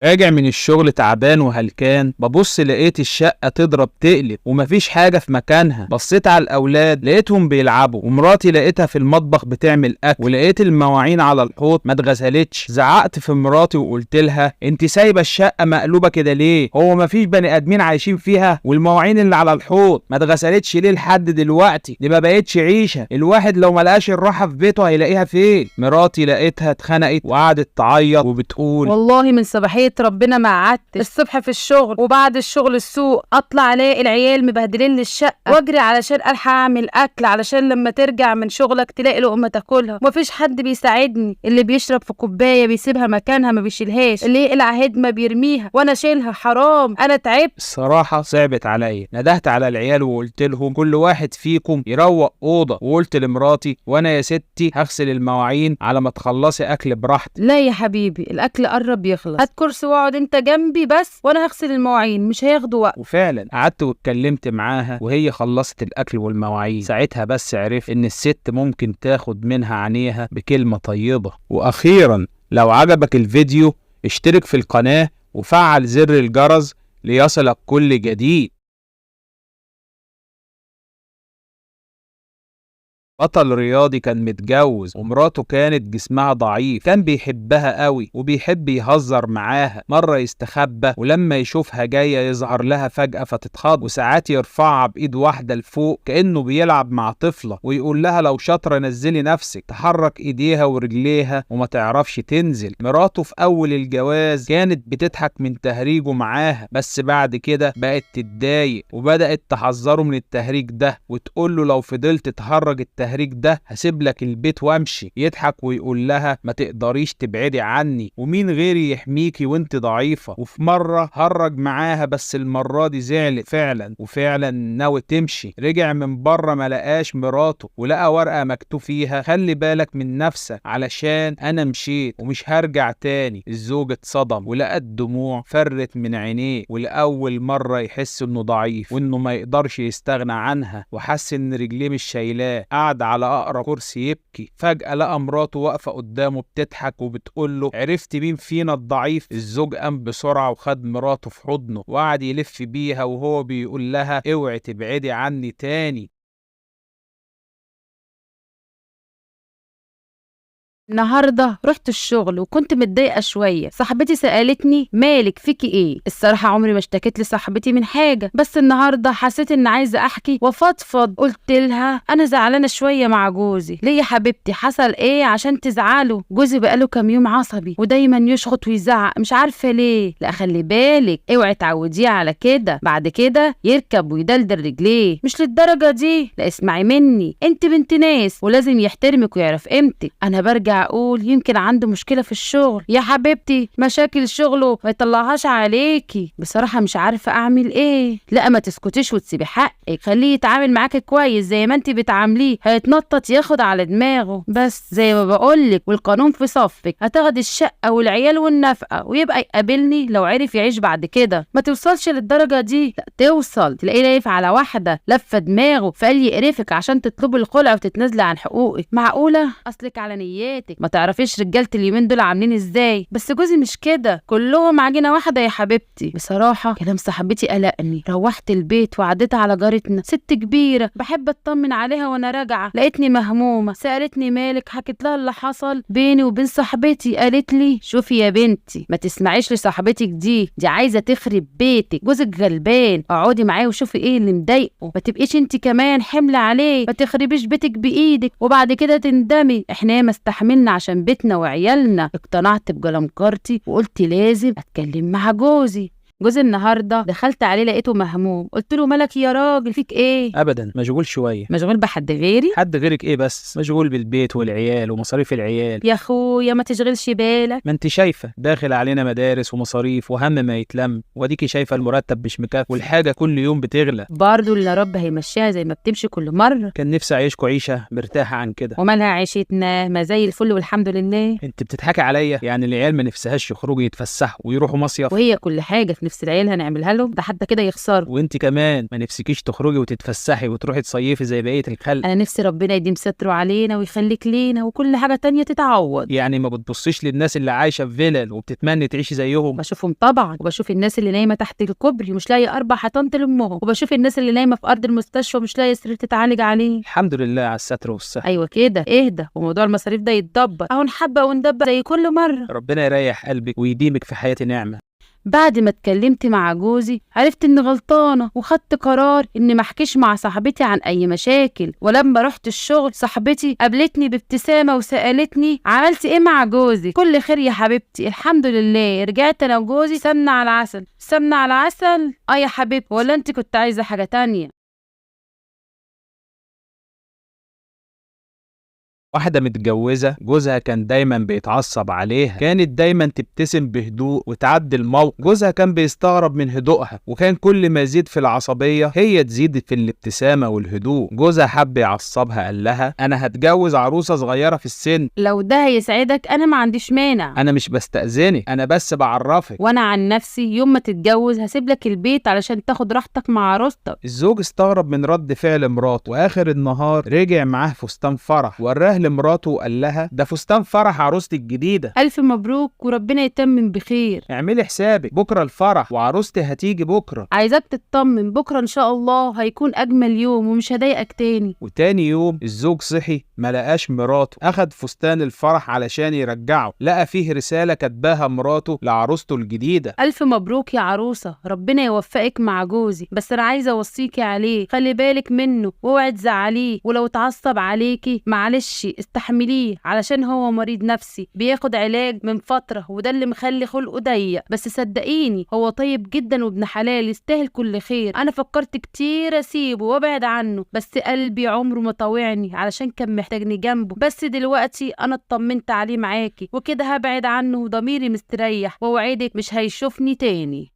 راجع من الشغل تعبان وهلكان، ببص لقيت الشقة تضرب تقلب ومفيش حاجة في مكانها. بصيت على الأولاد لقيتهم بيلعبوا، ومراتي لقيتها في المطبخ بتعمل أكل، ولقيت المواعين على الحوض ما اتغسلتش. زعقت في مراتي وقلت لها انت سايبة الشقة مقلوبة كده ليه؟ هو مفيش بني آدمين عايشين فيها؟ والمواعين اللي على الحوض ما اتغسلتش ليه لحد دلوقتي؟ دي ما بقتش عيشة، الواحد لو ما لقاش الراحة في بيته هيلاقيها فين؟ مراتي لقيتها اتخنقت وقعدت تعيط وبتقول والله من صباحية ربنا ما قعدت، الصبح في الشغل وبعد الشغل السوق، اطلع الاقي العيال مبهدلين لي الشقة واجري علشان الحق اعمل اكل، علشان لما ترجع من شغلك تلاقي لقمة تاكلها. ومفيش حد بيساعدني، اللي بيشرب في كوباية بيسيبها مكانها ما بيشيلهاش، اللي يقلع هدمه بيرميها وانا شيلها، حرام انا تعبت. الصراحة صعبت عليا. ندهت على العيال وقلت لهم كل واحد فيكم يروق اوضة، وقلت لمراتي وانا يا ستي هغسل المواعين على ما تخلصي اكل براحتك. لا يا حبيبي الاكل قرب يخلص، هات كرسي واقعد انت جنبي بس وانا هغسل المواعين، مش هياخدوا وقت. وفعلا قعدت واتكلمت معاها وهي خلصت الاكل والمواعين. ساعتها بس عرفت ان الست ممكن تاخد منها عينيها بكلمة طيبة. واخيرا لو عجبك الفيديو اشترك في القناة وفعل زر الجرس ليصلك كل جديد. بطل رياضي كان متجوز ومراته كانت جسمها ضعيف، كان بيحبها قوي وبيحب يهزر معاها، مرة يستخبى ولما يشوفها جاية يظهر لها فجأة فتتخض، وساعات يرفعها بإيد واحدة لفوق كأنه بيلعب مع طفلة ويقول لها لو شاطرة نزلي نفسك، تحرك إيديها ورجليها وما تعرفش تنزل. مراته في أول الجواز كانت بتضحك من تهريجه معاها، بس بعد كده بقت تتضايق وبدأت تحذره من التهريج ده وتقول له لو فضلت تهرج التهريج ده هسيب لك البيت وامشي. يضحك ويقول لها ما تقدريش تبعدي عني ومين غيري يحميكي وانت ضعيفة. وفي مرة هرج معاها بس المرة دي زعلت فعلا وفعلا ناوي تمشي. رجع من بره ما لقاش مراته ولقى ورقة مكتوب فيها خلي بالك من نفسك علشان انا مشيت ومش هرجع تاني. الزوج اتصدم ولقى الدموع فرت من عينيه، ولاول مرة يحس انه ضعيف وانه ما يقدرش يستغنى عنها، وحس ان رجليه مش شايلاه. قعد على أقرب كرسي يبكي. فجأة لقى مراته واقفة قدامه بتضحك وبتقول له عرفت مين فينا الضعيف؟ الزوج قام بسرعة وخد مراته في حضنه وقعد يلف بيها وهو بيقول لها اوعي تبعدي عني تاني. النهارده رحت الشغل وكنت متضايقة شوية، صاحبتي سالتني مالك فيكي ايه؟ الصراحة عمري ما اشتكيت لصاحبتي من حاجة، بس النهارده حسيت ان عايزه احكي وافضفض. قلت لها انا زعلانة شوية مع جوزي. ليه يا حبيبتي حصل ايه عشان تزعلوا؟ جوزي بقاله كام يوم عصبي ودايما يشخط ويزعق مش عارفه ليه. لا خلي بالك اوعي تعوديه على كده، بعد كده يركب ويدلدل رجليه. مش للدرجة دي، لا اسمعي مني انت بنت ناس ولازم يحترمك ويعرف قيمتك. انا برجع اقول يمكن عنده مشكلة في الشغل. يا حبيبتي مشاكل شغله ما يطلعهاش عليكي. بصراحة مش عارفه اعمل ايه. لا ما تسكتيش وتسيبي حقك، خليه يتعامل معاكي كويس زي ما انت بتعامليه، هيتنطط ياخد على دماغه. بس زي ما بقولك والقانون في صفك، هتاخدي الشقة والعيال والنفقة ويبقى يقابلني لو عرف يعيش بعد كده. ما توصلش للدرجة دي، لا توصل تلاقيه لايف على واحدة لفه دماغه فقال يقرفك عشان تطلبي الخلع وتتنازلي عن حقوقك. معقولة؟ اصلك على نياتك ما تعرفيش رجاله اليومين دول عاملين ازاي. بس جوزي مش كده، كلهم عجينه واحدة يا حبيبتي. بصراحة كلام صاحبتي قلقني. روحت البيت وعديت على جارتنا ست كبيرة بحب اطمن عليها وانا راجعه، لقيتني مهمومه. سالتني مالك، حكيت لها اللي حصل بيني وبين صاحبتي. قالت لي شوفي يا بنتي ما تسمعيش لصاحبتك دي عايزه تخرب بيتك، جوزك غلبان، اقعدي معاه وشوفي ايه اللي مضايقه، ما تبقيش انت كمان حمل عليه، ما تخربيش بيتك بايدك وبعد كده تندمي. احنا ما استحملنا عشان بيتنا وعيالنا. اقتنعت بجلمكارتي وقلت لازم اتكلم مع جوزي. جوزي النهارده دخلت عليه لقيته مهموم، قلت له مالك يا راجل فيك ايه؟ ابدا مشغول شوية. مشغول بحد غيري؟ حد غيرك ايه بس؟ مشغول بالبيت والعيال ومصاريف العيال. يا اخويا ما تشغلش بالك، ما انت شايفه داخل علينا مدارس ومصاريف وهم ما يتلم، واديكي شايفه المرتب مش مكفي والحاجة كل يوم بتغلى. برضه اللي رب هيمشيها زي ما بتمشي كل مرة. كان نفسي اعيشكوا عيشه مرتاحة عن كده. ومالها عيشتنا؟ ما زي الفل والحمد لله. انت بتضحكي عليا؟ يعني العيال ما نفسهاش يخرجوا يتفسحوا ويروحوا مصيف وهي كل حاجة في في نفس العيال هنعملها لهم؟ ده حتى كده يخسروا. وانت كمان ما نفسكيش تخرجي وتتفسحي وتروحي تصيفي زي بقية الخلق؟ انا نفسي ربنا يديم ستره علينا ويخليك لينا وكل حاجة تانية تتعوض. يعني ما بتبصيش للناس اللي عايشه في فيلل وبتتمني تعيشي زيهم؟ بشوفهم طبعا، وبشوف الناس اللي نايمة تحت الكوبري ومش لاقيه 4 حيطان تلمهم، وبشوف الناس اللي نايمة في ارض المستشفى ومش لاقيه سرير تتعالج عليه. الحمد لله على الستر والصحة. ايوه كده، اهدى وموضوع المصاريف ده يتدبر، اهو نحبه وندبر زي كل مرة. ربنا يريح قلبك ويديمك في حياتي نعمه. بعد ما اتكلمت مع جوزي عرفت اني غلطانة، وخدت قرار اني ما احكيش مع صاحبتي عن اي مشاكل. ولما رحت الشغل صاحبتي قابلتني بابتسامة وسالتني عملتي ايه مع جوزي؟ كل خير يا حبيبتي الحمد لله، رجعت انا وجوزي سمنه على العسل. سمنه على العسل؟ اه يا حبيبتي، ولا انت كنت عايزه حاجة تانية؟ واحدة متجوزة جوزها كان دايما بيتعصب عليها، كانت دايما تبتسم بهدوء وتعدي الموقف. جوزها كان بيستغرب من هدوءها، وكان كل ما يزيد في العصبية هي تزيد في الابتسامة والهدوء. جوزها حب يعصبها، قال لها أنا هتجوز عروسة صغيرة في السن. لو ده هيسعدك أنا ما عنديش مانع. أنا مش بستأذنك، أنا بس بعرفك. وأنا عن نفسي يوم ما تتجوز هسيب لك البيت علشان تاخد راحتك مع عروستك. الزوج استغرب من رد فعل مراته، وآخر النهار رجع معاه فستان فرح وراه لمراته وقال لها ده فستان فرح عروستي الجديدة. ألف مبروك وربنا يتمم بخير. اعملي حسابك بكرة الفرح وعروستي هتيجي بكرة. عايزاك تطمن، بكرة إن شاء الله هيكون أجمل يوم ومش هضايقك تاني. وتاني يوم الزوج صحي ما لقاش مراته، أخد فستان الفرح علشان يرجعه، لقى فيه رسالة كتباها مراته لعروسته الجديدة. ألف مبروك يا عروسة، ربنا يوفقك مع جوزي، بس أنا عايزة أوصيكي عليه، خلي بالك منه واوعي تزعليه، ولو اتعصب عليكي معلش استحمليه علشان هو مريض نفسي بياخد علاج من فترة وده اللي مخلي خلقه ضيق، بس صدقيني هو طيب جدا وابن حلال يستاهل كل خير. أنا فكرت كتير أسيبه وأبعد عنه، بس قلبي عمره ما طاوعني علشان كان محتاجني جنبه، بس دلوقتي أنا اطمنت عليه معاكي وكده هبعد عنه وضميري مستريح، ووعدك مش هيشوفني تاني.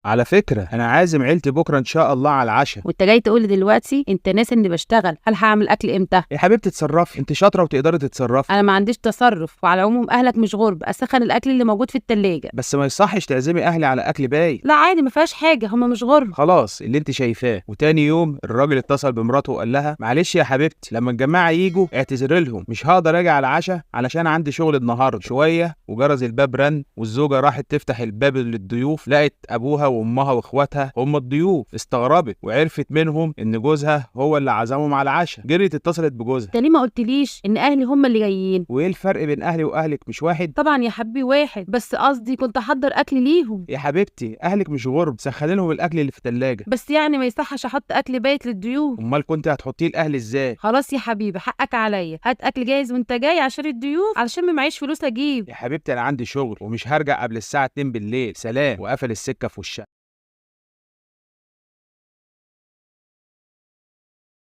على فكرة أنا عازم عيلتي بكرة إن شاء الله على العشاء. وأنت جاي تقول لي دلوقتي أنت ناس إني بشتغل، هل هعمل أكل إمتى؟ يا حبيبتي اتصرفي، أنت شاطرة وتقدري تتصرفي. أنا ما عنديش تصرف، وعلى العموم أهلك مش غرب، أسخن الأكل اللي موجود في التلاجة. بس ما يصحش تعزمي أهلي على أكل بايت. لا عادي ما فيهاش حاجة، هما مش غرب. خلاص اللي أنت شايفاه. وتاني يوم الراجل اتصل بمراته وقال لها معلش يا حبيبتي لما الجماعة يجوا اعتذري لهم، مش هقدر أجي على العشاء علشان عندي شغل النهارده. شوية وجرس الباب رن، والزوجة راحت تفتح الباب للضيوف، لقت أبوها وامها واخواتها هم الضيوف. استغربت وعرفت منهم ان جوزها هو اللي عزمهم على العشاء. جريت اتصلت بجوزها. انت ليه ما قلتليش ان اهلي هم اللي جايين؟ وايه الفرق بين اهلي واهلك، مش واحد؟ طبعا يا حبيبي واحد، بس قصدي كنت احضر اكل ليهم. يا حبيبتي اهلك مش غرب، سخني لهم الاكل اللي في الثلاجة. بس يعني ما يصحش احط اكل بايت للضيوف. امال كنت هتحطيه لاهلي ازاي؟ خلاص يا حبيبي حقك عليا، هات اكل جاهز وانت جاي عشان الضيوف، علشان ما معيش فلوس اجيب. يا حبيبتي انا عندي شغل ومش هرجع قبل الساعة 2 بالليل، سلام. وقفل السكة في وشها.